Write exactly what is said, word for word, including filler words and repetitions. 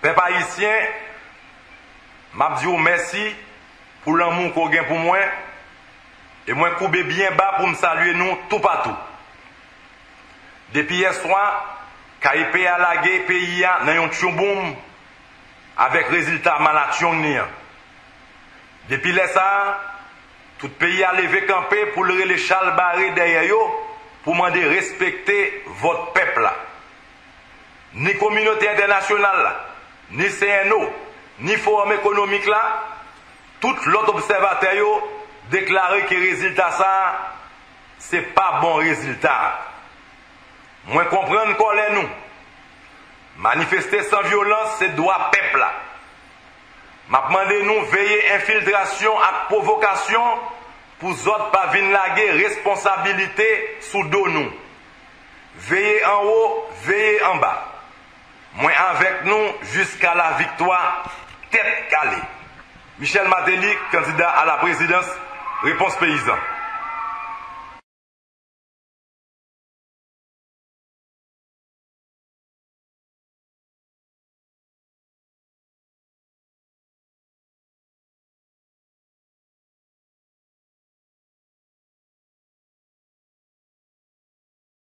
Pèp ayisyen, m ap di w mèsi pou lanmou ke w gen pou mwen, e mwen koube byen ba pou m salye nou toupatou. Depi yèswa, K I P a lage peyi a nan yon tchouboum avèk rezilta malatchong li an. Depi lè sa a, tout peyi a leve kanpe pou l rele chalbare dèyè yo pou mande respekte vòt pèp la. Ni kominote entènasyonal la, ni C N O, ni Fowòm Ekonomik la, tout lòt obsèvatè yo deklare ke rezilta sa a se pa bon rezilta. Mwen konprann kòlè nou. Manifeste san vyolans se dwa pèp la. M ap mande nou veye enfiltrasyon ak pwovokasyon pou zòt pa vin lage responsabilite sou do nou. Veye anwo, veye anba. Mwen avèk nou jiska laviktwa tèt kale. Michel Martelly, candidat à la présidence, Réponse Paysan.